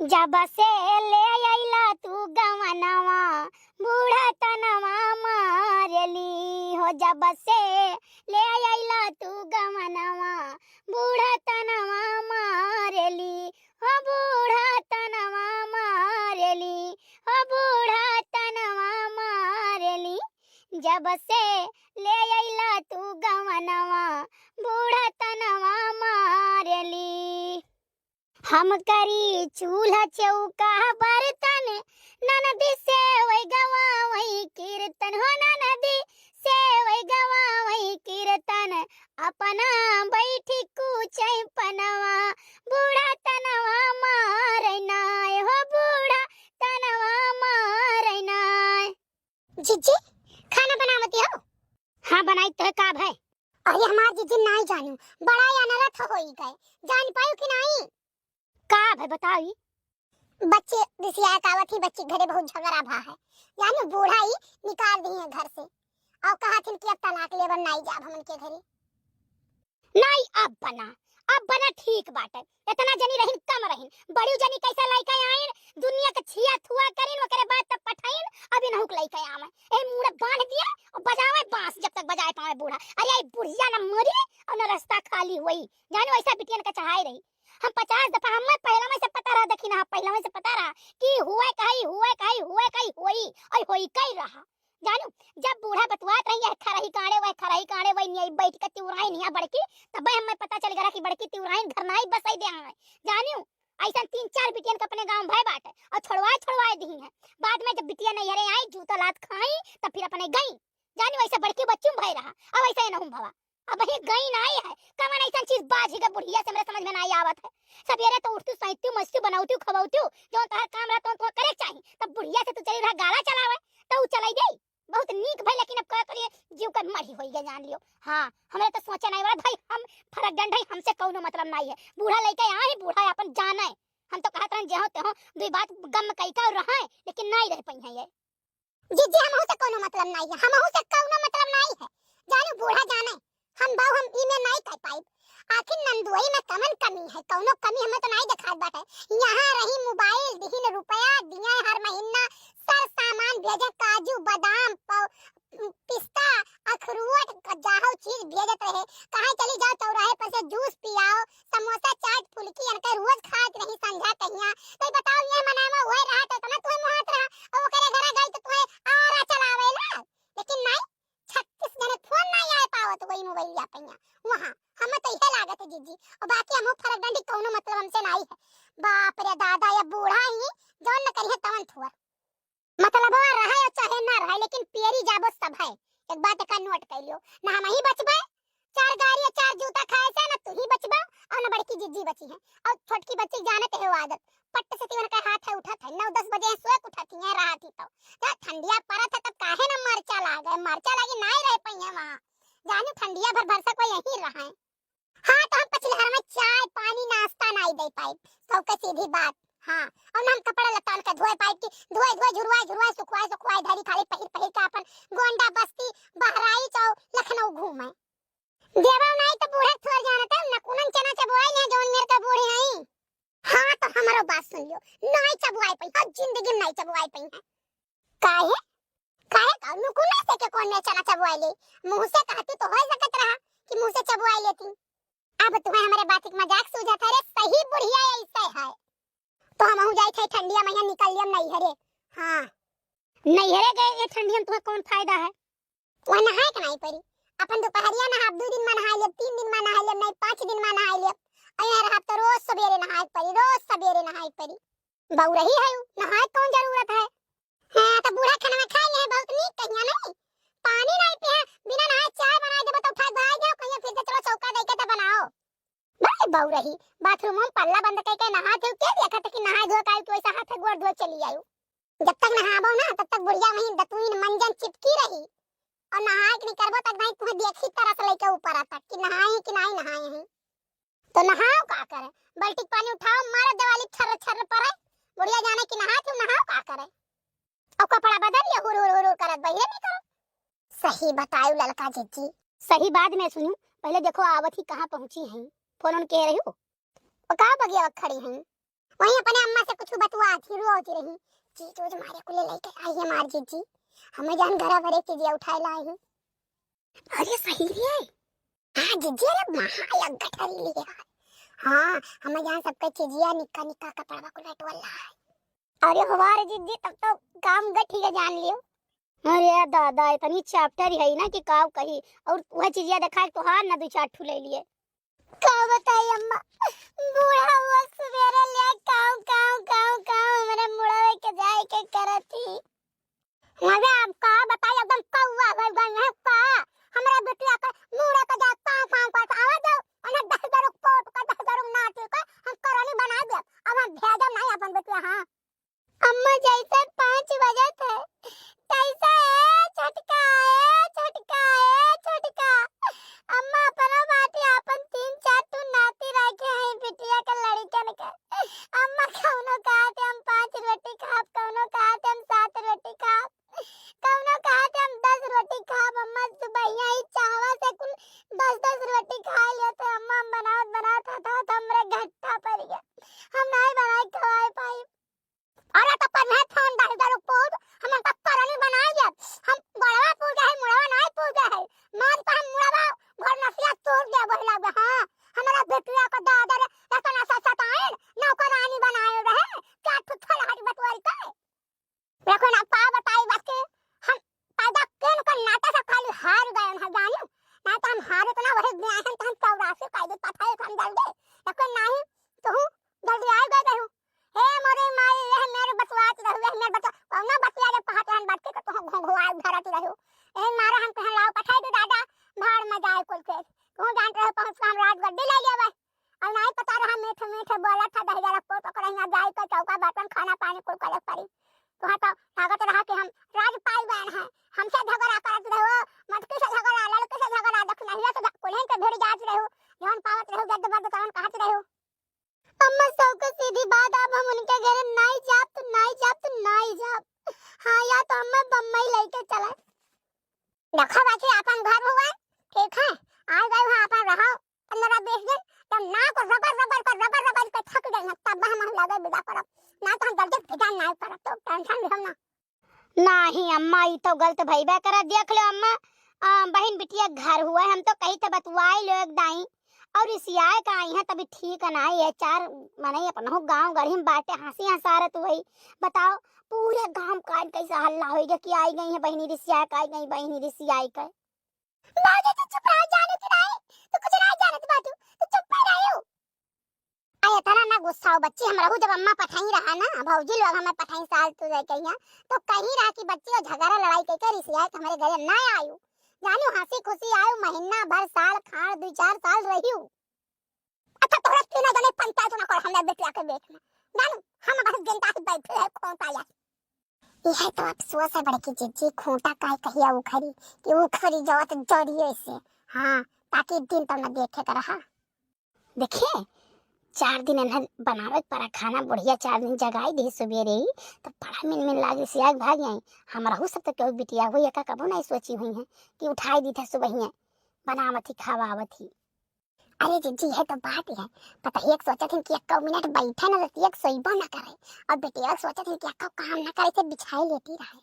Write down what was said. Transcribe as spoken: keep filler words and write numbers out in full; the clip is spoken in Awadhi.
जब से ले अइला तू गवनवा, बूढ़ा तनवा मारेली हो। जब से ले अइला तू गवनवा, बूढ़ा तनवा मारेली हो, बूढ़ा तनवा मारेली हो, बूढ़ा तनवा मारेली। जब से ले अइला तू गवनवा, बूढ़ा तनवा मारेली। हम करी चूल्हा चौका बर्तन, ननदी सेवई गवावई कीर्तन हो, ननदी सेवई गवावई कीर्तन, अपना बैठी कूचै पनवा, बूढ़ा तनवा मारै नाय हो, बूढ़ा तनवा मारै नाय। जीजी, खाना बनावती हो? हाँ, बनाई तो है, का भय? अरे हमार जीजी, नाई जानू, बड़ा अनरथ होई गए, जान पायू कि नाई? का भय बताई? बच्चे रिसिया के आवत ही, बच्चे घरे बहुत झगड़ा भा है, जानू, बूढ़ा ही निकाल दी है घर से, और कहा थिन कि अब तलाक लेबन, नाई जाब हमन के घरे। नाई, अब बना, अब बना ठीक बाटे। इतना जनी रहिन, कम रहिन। बड़ी जनी कैसे लइके आइन, दुनिया के छिया थुआ करिन, ओकरे बाद तब पठाइन, अब इनहू के लइके आवे। ए मुड़ा बांध दिया और बजावे बांस, जब तक बजाए पावे बूढ़ा। अरे, आई बुढ़िया न मरी और न रास्ता खाली होई। जानो, ऐसा बिटियन का चढ़ाई रही। हम पचास दफा, हमें पहला में से पता रहा, देखी ना, पहला में से पता रहा कि हुए कही, हुए कही, हुए कही, होई, और होई कही रहा। जानू, जब बूढ़ा बतुआत रही है, खरही काढ़े वह, खरही काढ़े वह, निया बैठ के तिउराइन हिया बड़की, तबे हमें पता चल गया कि बड़की तिउराइन घर नाई बसाई दे हैं। जानू, ऐसन तीन चार बिटियन के अपने गांव भय बाटे और छोड़वाए, छोड़वाए दी हैं। बाद में जब बिटिया नैहरे आई, जूता लात खाई, तब फिर अपने गई। जानू, ऐसे बड़की बच्ची भय रहा, अब ऐसे नहुम भवा। अब ये गई नाई है, कवन ऐसन चीज बाझी के बुढ़िया से मेरे समझ में नाई आवत है। सबेरे तो उठतू, सैतू, मस्तू, बनौतू, खबौतू, जौन तोहर काम रहत, तौन तोहर करे के चाही। तब बुढ़िया से तू चली रहा गाला चलावे, तो उ चलाई दे। बहुत नीक भई, लेकिन अब का करिए, जीव के मरी होई गए, जान लियो। हाँ, हमरे तो सोचे नाई वाला भाई, हम फरक डंड है, हमसे कौनो मतलब नाई है। बूढ़ा लइके आए, बूढ़ा अपन जाने। हम तो कहत रहन, जेहो तेहो दुई बात गम कई का रहे, लेकिन नाई रह पई है ये। जीजी, हमहू से कौनो मतलब नाई है, हमहू से कौनो मतलब नाई है। जानू, बूढ़ा जाने, हम बाऊ, हम ई में नाई कह पाइब। आखिर नंदुआई में कमन कमी है, कौनो कमी हमें तो नाई देखात बाटे। यहाँ रही मोबाइल, दिहिन रुपया, दिए हर महीना सर सामान भेजे, काजू, बादाम, पौ-, पिस्ता, अखरोट, जाहो चीज भेजत रहे। कहाँ चली जाओ, चौराहे पर से जूस पियाओ, समोसा, चाट, फुलकी, इनके रोज खात रही संझा कहिया। तो बताओ, ये मनावा हुए रहा तो इतना तुहे मुहात रहा, और ओकरे घरे गई तो तुहे आरा चलावे ला। लेकिन नाई, छत्तीस जने फोन नाई आए पावत वही मोबाइल या पैया। वहाँ हमें तो यह लागत है जीजी, और बाकी हमहू फरक डंडी कौनो मतलब हमसे नाई है। बाप रे दादा, ये बूढ़ा ही जौन न करिए तवन थुअर। मतलब रहे और चाहे ना रहे, लेकिन पेरी जाबो सब है। एक बात का नोट कर लियो, ना हम ही बचबे, चार गाड़ी और चार जूता खाए से ना तू ही बचबा और ना बड़की जीजी बची है। और छोटकी बच्ची जानत है वो आदत, पट्ट से तीवन का हाथ है उठत है, नौ दस बजे सोए के उठत ही है, रात ही तो। जा ठंडिया परत है तब काहे ना मरचा लागे, मरचा लागी नाई रह पई है वहाँ। जाने ठंडिया भर भर से कोई यहीं रहे। हाँ, तो हम पछिलहर में चाय, पानी, नाश्ता नाई दे पाइब। सबके सीधी बात। हाँ, और ना हम कपड़ा लत्ता उनके धोए पाइब कि धोए, धोए, झुरवाए, झुरवाए, सुखवाए, सुखवाए, धरी खाली पहिर, पहिर के अपन गोंडा बस्ती, बहराइच और लखनऊ घूमे। देवा नाई तो बूढ़ा थोर जानत है, नकुनन चना चबवाई है, जौन मेर का बूढ़े हैं। हाँ, तो हमारो बात सुन लियो, नाई चबवाए पई, और जिंदगी में नाई चबवाए पई है। काहे? काहे का? नुकुना से के कौन में चना चबवाए ले? मुँह से कहती तो हो सकत रहा कि मुँह से चबवाए लेती। अब तुम्हें हमारे बात के मजाक सूझत है रे, सही बुढ़िया ऐसे है। तो हमहू जाई थे ठंडिया मइया निकल लियम नैहरे। हाँ। नैहरे गए ये ठंडिया में तुम्हें कौन फायदा है? वह नहाए के नाई परी। अपन दोपहरिया नहाब, दू दिन में नहाए लेब, तीन दिन में नहाए लेब, नहीं पाँच दिन में नहाए लेब। अइहे रहब तो रोज सबेरे नहाए के परी, रोज सबेरे नहाए के परी। बउरही है उ, नहाए के कौन जरूरत है? हाँ, तो बूढ़ा खाना में खाए ले, बहुत नीक कहिया नहीं। पानी नहीं पिया, बिना नहाए चाय बनाए देबो तो उठा के भाग जाओ, कहियो फिर से चलो चौका दे के तो बनाओ। बड़े बउरही, बाथरूम में पल्ला बंद करके नहा धो के देखत कि नहा धो के आयु कि वैसा हाथ गोड़ धो चली आयु। जब तक नहाबो ना, तब तक बुढ़िया वहीं दतुइन मंजन चिपकी रही। और नहाए के निकरबो तक भाई तुम्हें देखी तरस लेके ऊपर आता कि नहाए कि नाई नहाए हैं। तो नहाओ का करे, बाल्टी के पानी उठाओ, मारो देवाली छर्र छर्र परे। बुढ़िया जाने कि नहाए थे, नहाओ का करे। और कपड़ा बदल लिया, हुर हुर हुर हुर करत बहिरे निकरो। सही बतायु ललका जीजी। सही बाद में सुनू, पहले देखो आवत ही कहाँ पहुँची हैं, फोन उन के रही हो। वो का बगिया खड़ी हैं? वहीं अपने अम्मा से कुछ तू आती रो आती रही। चीज उज मारे कुले लेके आई है हमार जिज्जी। हमें जान घरा भरे चिजिया उठाए लाई है। अरे सही रे। हाँ जिज्जी, अरे महा एक गठरी लिए है। हाँ, हमें जान सबके चिजिया निक्का निक्का कपड़वा कुल बटोर ला है। अरे हमारे जिज्जी, तब तो काम गठिया जान लियो। अरे दादा, इतनी चैप्टर है ना कि काव कही। और वह चिजिया देखा तो हाँ ना दो चार ठू ले लिए। का बताई अम्मा, बूढ़ा वो सवेरे ले काव, काव, काव, काव हमरे मुड़वे के जाए के करत ही। मजा अब का बताई, एकदम कौआ गई गई है का। हमरा बेटिया के मुड़े के जाए काव, काव, काव, आवा दो, उन्हें दस दारू कोट का, दस दारू नाटी का, हम करनी बना दे। अब हम भेजब नहीं अपन बेटिया, हाँ। अम्मा जैसे पाँच बजत है, तैसे ए छोटका, ए छोटका, ए छोटका। अम्मा अपना बाटे आपन तीन चार ठू नाती रखे हैं बिटिया के लड़िकन के। अम्मा कौनो कहते हम पाँच रोटी खाब, कौनो कहते हम सात रोटी खाब, कौनो कहते हम दस रोटी खाब। अम्मा सुबहिया ही चाहवा से कुल दस दस रोटी खा लेते। अम्मा हम बनावत बनावत हाथ हाथ हमरे घट्टा पड़ गया, हम नहीं बनाए खवाए पाई। अरे तो कन्हे फोन दस दारू पूत, हम उनका करनी बनाए जब। हम गोड़वा पूजे है, मुड़वा नहीं पूजे है। मार तो हम मुड़वा भर नसिया तोड़ दे वही लगे। हाँ, हमारा बेटिया को दादा रे, इतना सा सताइन, नौकरानी बनाए रहे, क्या ठुठल हट बटवारी का। देखो ना, का बताई बात के, हम पैदा केन कर नाते से खाली हार गए हैं, जानियो। ना तो हम हारे तो ना वही ब्याह हम तो हम चौरासी कर दे, पठाए हम जल्दी। लेकिन नहीं, तू जल्दी आ गए रहू। हे मोरे माई, ये मेरे बतवात रहू, ये मेरे बतवा, कौना बतिया रे पहात रहन बात के, तो तू घुघुआ धरत रहू। ए मारे हम कहे लाओ पठाए दे दादा, भाड़ में जाए कुल के। तू जानत रहे पहुँच के हम रात गड्डी ले लेवे। और नहीं पता रहा मीठ मीठ बोला था दहिजरा को तो करहिया जाए के चौका बर्तन खाना पानी कुल करे पड़ी। तुहा तो लागत रहा कि हम राज पाई गए हैं, हमसे झगड़ा करत रहो, मटकी से झगड़ा, लड़की से झगड़ा, दक्षिणहिया से झग-, कुल्हिन के भिड़ जात रहो, जौन पावत रहो गद्द बद्द तवन कहत रहो। अम्मा सौ के सीधी बात, अब हम उनके घरे नाई जाब तो नाई जाब तो नाई जाब। हाँ या तो अम्मा बम्बई लेके चला। देखो बाकी अपन घर हुआ, ठीक है, आ गए हो अपन रहो, पंद्रह बीस दिन, तब ना को रगड़ रगड़ कर, रगड़ रगड़ के थक गई है, तब हम लगे विदा करब, ना तो हम जल्दी विदा नहीं करब, तो टेंशन भी हम ना। नाही अम्मा, ई तो गलत भइबे करे। देख लो अम्मा, आ, बहिन बिटिया घर हुआ, हम तो कही थे बतुआई लो एक दाई, और रिसियाए का आई है तभी ठीक है ना, ये चार मने अपनहु गाँव गढ़ी में बाटे, हँसी हँसारत हुई। बताओ, पूरे गाँव का आज कैसा हल्ला होइगा कि आई गई है बहिनी रिसियाए का, आई गई बहिनी रिसियाए का। भौजी, तू चुप रहो, जानत नहीं, तू कुछ नहीं जानत बाटू, तू चुप रहो। अरे इतना ना गुस्सा हो बच्ची, हम रहू जब अम्मा पठाई रहा ना, भौजी लोग हमें पठाई साल तू रह गई हैं, तो कहीं रहा कि बच्ची वो झगड़ा लड़ाई करके रिसियाए के हमारे घरे ना आयु, जानू हँसी खुशी आयु, महीना भर साल खाड़ दो चार साल रही हूँ। अच्छा तोहरा तीनों जने पंचायत ना कर हमरे बेटिया के बीच में, जानू हम बस बिंदास बैठे हैं खोटा या। यह तो अफसोस है बड़की जिज्जी, खूंटा काय कहिया उखरी कि उखरी जावत जड़िए से। हाँ, ताकि दिन तक न देखे के रहा। देखिए, चार दिन इन्हें बनावे के पड़ा खाना बढ़िया, चार दिन जगाई दे सुबेरे ही, तो बड़ा मिन मिन लागे सियाग भाग आई। हमरहू सब तो केहू बिटिया हुई, एका कबो नहीं सोची हुई है कि उठाई दी थे सुबह ही बनावत ही खावावत ही। अरे जिज्जी, यह तो बात है। पता ही एक सोचत हन कि एक्को मिनट बैठे न रहती, एक सोइबो न करे। और बेटिया सोचत हन कि एक्को काम न करे, से बिछाई लेती रहे।